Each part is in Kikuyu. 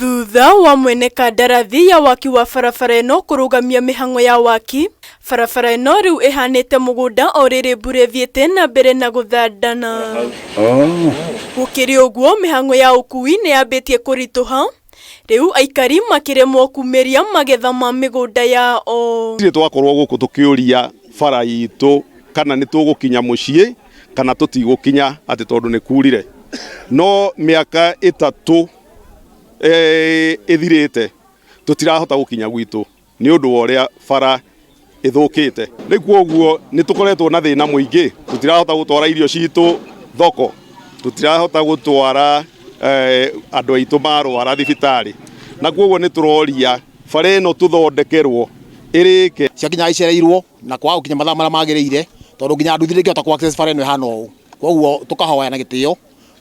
Thutha wa mwene kandarathi ya waki wa barabara ĩno kũrũgamia mĩhang'o ya waki, barabara ĩno rĩu ĩhanĩte mũgũnda o rĩrĩ mbura ĩthiĩte na mbere na gũthandana. Gũkĩrĩ ũguo, mĩhang'o ya ũkui nĩ yambĩtie kũritũha, rĩu aikari makĩremwo kumĩria magetha ma mĩgũnda yao. Ithuĩ twakorwo gũkũ tũkĩũria bara itũ kana nĩ tũgũkinya mũciĩ kana tũtigũkinya atĩ tondũ nĩ kurire. No mĩaka ĩtatũ ĩthirĩte tũtirahota gũkinya gwitũ nĩ ũndũ wa ũrĩa bara ĩthũkĩte. Rĩu kwoguo nĩ tũkoretwo na thĩna mũingĩ, tũtirahota gũtwara irio citũ thoko, tũtirahota gũtwara andũ aitũ marwara thibitarĩ, na kwoguo nĩ tũroria bara ĩno tũthondekerwo ĩrĩke. Ciakinyaga icereirwo na kwaga gũkinya mathaa marĩa magĩrĩire tondũ nginya nduthi ndĩngĩhota kũ access bara ĩno ĩhana ũũ. Kwoguo tũkahoya na gĩtĩo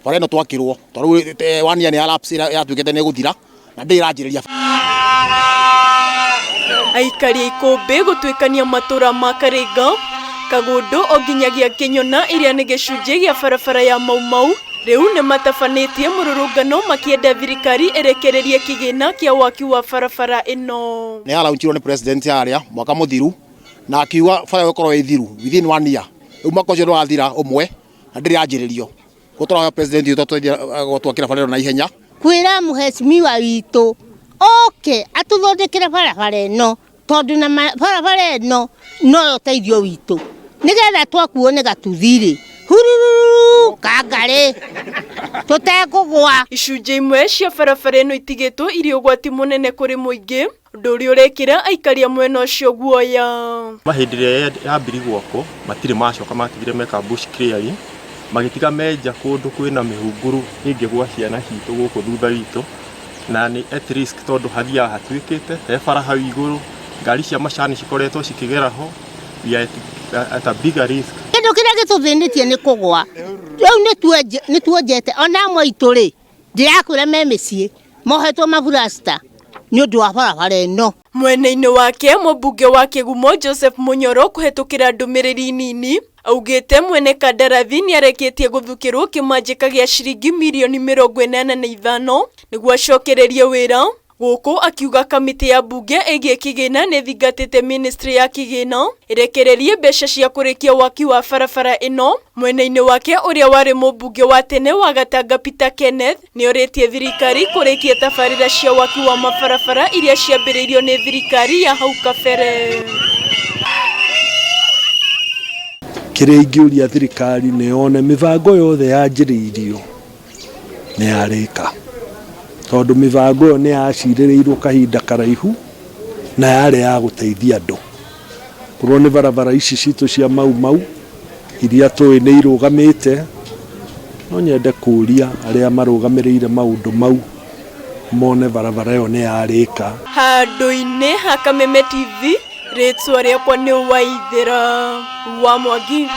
bara ĩno twakĩrwo tondũ rĩu one year nĩ ya lapse yatuĩkĩte nĩ ĩgũthira na ndĩrĩ ĩranjĩrĩria. Aikari a Ikũmbĩ gũtuĩkania matũra ma Karinga, Kagũndũ o nginyagia Kĩnyona iria nĩ gĩcunjĩ gĩa barabara ya Mau Mau rĩu nĩ matabanĩtie mũrũrũngano makĩenda thirikari ĩrekererie kĩgĩna kĩa waki wa barabara ĩno. Nĩ ya launchirwo nĩ president harĩa mwaka mũthiru na akiuga bara ĩyo ĩkorwo ĩ thiru within one year. Rĩu mwaka ũcio nĩ wathira ũmwe na ndĩrĩ yanjĩrĩrio. Koguo tũrahoya president witũ atũteithie gũtwakĩra bara ĩno na ihenya. Kwĩra mũheshimiwa witũ oke atũthondekere barabara ĩno tondũ na barabara ĩno noyo ũteithio witũ nĩgetha twakuo nĩ gatuthi-rĩ hurururu kangarĩ tũtekũgwa. Icunjĩ imwe cia barabara ĩno itigĩtwo irĩ ũgwati mũnene kũrĩ mũingĩ, ũndũ ũrĩa ũrekĩra aikari a mwena ũcio guoya. Kuma hĩndĩ ĩrĩa yambiri gwakwo matirĩ macoka matigire meka bush clearing magĩtiga menja kũndũ kwĩna mĩhunguru ĩngĩgwa ciana citũ gũkũ thutha witũ na nĩ at risk tondũ hathiaga hatuĩkĩte he bara hau igũrũ ngari cia macani cikoretwo cikĩgera ho we are at a bigger risk. Kĩndũ kĩrĩa gĩtũthĩnĩtie nĩ kũgwa rĩu nĩ tuonjete ona amwe aitũ rĩ ndĩrakwĩra me mĩciĩ mohetwo maburacita nĩ ũndũ wa barabara ĩno. Mwena-inĩ wake mũmbunge wa Kĩgumo Joseph Mũnyoro kũhetũkĩra ndũmĩrĩri nini augĩte mwene kandarathi nĩarekĩtie gũthukĩrwo kĩmanjĩka gĩa ciringi mirioni 85 nĩguo acokererie wĩra. Gũkũ akiuga kamĩtĩ ya mbunge ĩgiĩ kĩgĩna nĩ ĩthingatĩte ministry ya kĩgĩna ĩrekererie mbeca cia kũrĩkia waki wa barabara ĩno. Mwena-inĩ wake ũrĩa warĩ mũmbunge wa tene wa Gatanga Peter Kenneth nĩorĩtie thirikari kũrĩkia tabarĩra cia waki wa mabarabara iria ciambĩrĩirio nĩ thirikari ya hau kabere. Kĩrĩa ingĩũria thirikari nĩ yone mĩbango yothe yanjĩrĩirio nĩ yarĩka, tondũ mĩbango ĩyo nĩ yacirĩrĩirwo kahinda karaihu na yarĩ ya gũteithia andũ. Korwo nĩ barabara ici citũ cia Mau Mau iria tũĩ nĩ irũgamĩte, no nyende kũria arĩa marũgamĩrĩire maũndũ mau mone barabara ĩyo nĩ yarĩka. Handũ-inĩ ha Kameme TV, rĩtwa rĩakwa nĩ Waithera wa Mwangi.